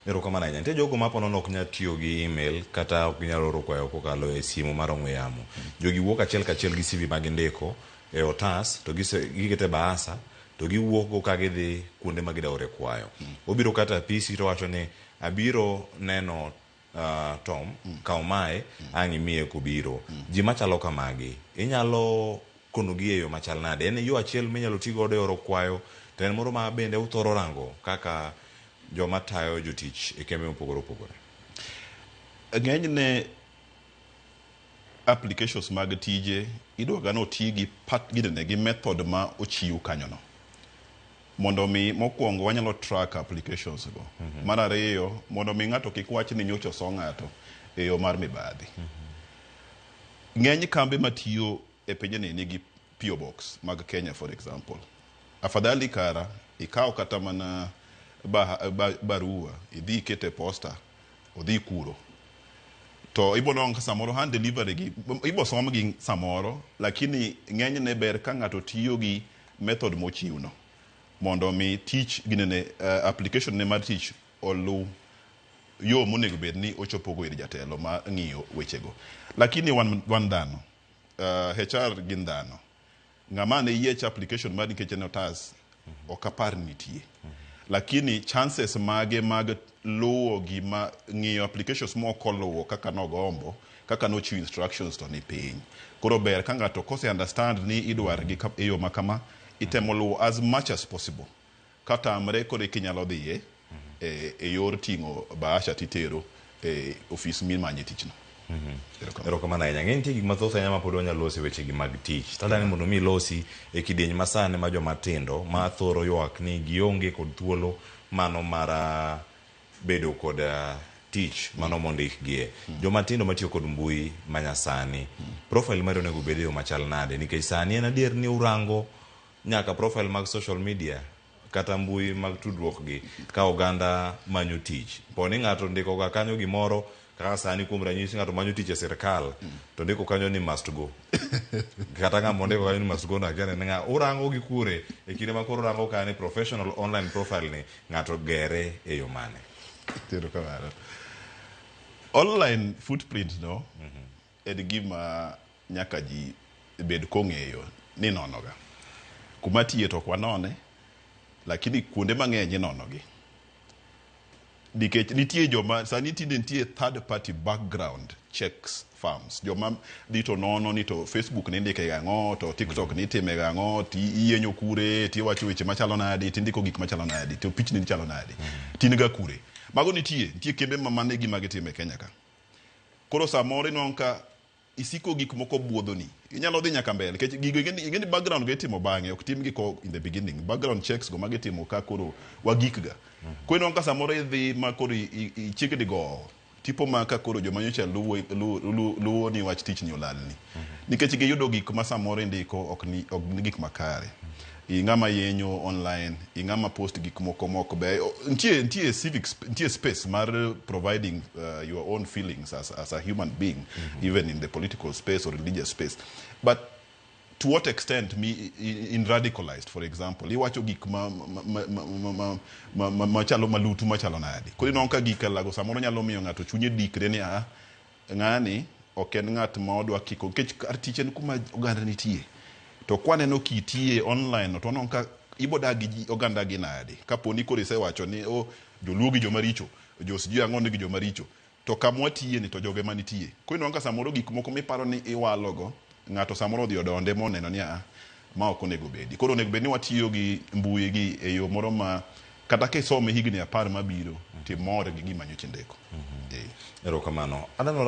Erokamano ahinya. Nitie jogo ma ponono ok nyal tiyo gi email kata ok ginyal oro kwayo kokalo e simu mar ong'we yamo. Jogi wuok achiel kachiel gi CV ma gindiko e otas to giketo e bahasa to giwuok go ka gidhi kuonde ma gida ore kwayo. Obiro kata apisi to owacho ni abiro neno Tom, kaw mae ang' imiye kobiro. Ji machalo kamagi inyalo konogi e yo machal nade? En yo achiel minyalo ti godo e oro kwayo to en moro ma bende uthoro rango kaka joma tayo jotich e kembe mopogore opogore. Ng'enyne applications mag tije idwa ga ni oti gi pat ginene gi method ma ochiw kanyono. Mondo mi mokwongo wanyalo track applications go. Mar ariyo, mondo mi ng'ato kik wach ni nyocha oso ng'ato e yo mar mibadhi. Ng'eny kambe matiyo e pinyni nigi PO Box mag Kenya, for example. Afadhali kara ikaw kata mana barua idhi iket e posta odhi kuro. To ibo nwang'o ka samoro hand delivery gi ibo som gi samoro, lakini ng'enyne ber ka ng'ato tiyo gi method mochiw no mondo mi tich ginene application ne mar tich oluw yo monego bed ni ochopogo ir jatelo ma ng'iyo wechego. Lakini wan dhano, HR gin dhano. Ng'ama ne yiech application mari nikech en otas ok apar ni nitie. Lakini chances mage mag luwo gima ng'iyo applications mok oluwo kaka nogombo, kaka nochiwo instructions to ni piny. Koro ber ka ng'ato kose understand ni idwar gi e yo ma kama, itemo luwo as much as possible. Katamre koro eka inyalo dhiye e yor ting'o bahasha titero e ofis mimanye tich no. Erokamano. Erokamano ahinya. Ng'e nitie gik mathoth ahinya ma pod wanyalo loso e weche gi mag tich. Tadwa ni mondo mi ilosi e kidieny masani ma joma tindo ma thoro ywak ni gionge kod thuolo mano mar bedo kod tich mano mondikgie. Joma tindo matiyo kod mbui manyasani, profile mari onego obed e yo machal nade? Nikech sani en adier ni urango nyaka profile mag social media kata mbui mag tudruok gi ka oganda manyo tich. Po ni ng'ato ndiko ga kanyo gimoro kaka sani, kuom ranyisi, ng'ato manyo tich e sirkal to ndiko kanyo ni "must go", kata ng'ama ondiko kanyo ni "must go" no akia ni en ng'a. Urango gi kure e kinde ma koro urango ka ni professional online profile ni ng'ato gere e yo mane? Erokamano. Online footprint no en gima nyaka ji bed kong'eyo ni nonoga. Kuma tiye to ok wanone, lakini kuonde mang'eny inonogi. Nikech nitie joma sani tinde nitie third party background checks firms. Joma dhi to nono ni to Facebook nindike gang'o, to TikTok nitime gang'o, ti iyenyo kure, tiwacho weche machalo nadi, tindiko gik machalo nadi, to pichni chalo nadi. Tin ga kure. Mago nitie kembe ma mano e gima gitimo e Kenya ka. Koro samoro inwang'o ka isiko gik moko buodhoni. Inyalo dhi nyaka mbele nikech gigo ing'eni background go itimo bang'e, ok timgi ko in the beginning. Background checks go magitimo ka koro wagik ga. Koro inwang'o ka samoro idhi ma koro ichiegni gowo tipo ma ka koro joma nyocha luwo ni wach tich ni olalni. Nikech giyudo gik ma samoro indiko ok ni gik makare. I ng'ama yenyo online, i ng'ama post gik moko mok beyo. Nitie civic nitie space mar providing your own feelings as a human being, even in the political space or religious space. But to what extent mi in radicalized, for example, iwacho gik ma machalo malutu machalo nade. Koro inwang'o ka gik alago samoro nyalo miyo ng'ato chunye dikre ni a ng'ani ok en ng'at ma odwa kiko nikech kar tich en kuma oganda nitie. To kwaneno kitie online to waneno ka ibo dak gi ji oganda gi nade. Kapo ni koro isewacho ni oh, joluo gi joma richo, jo sijui ang'o ni gi joma richo. To kama watiye ni to joge manitie. Koro inwang'o ka samoro gik moko miparo ni iwalogo, ng'ato samoro odhi odonde moneno ni a ma ok onego bedi. Koro onego bed ni watiyo gi mbui gi e yo moro ma kata kisome higni 10 mabiro timor gi gima nyocha indiko. Erokamano. Adwaro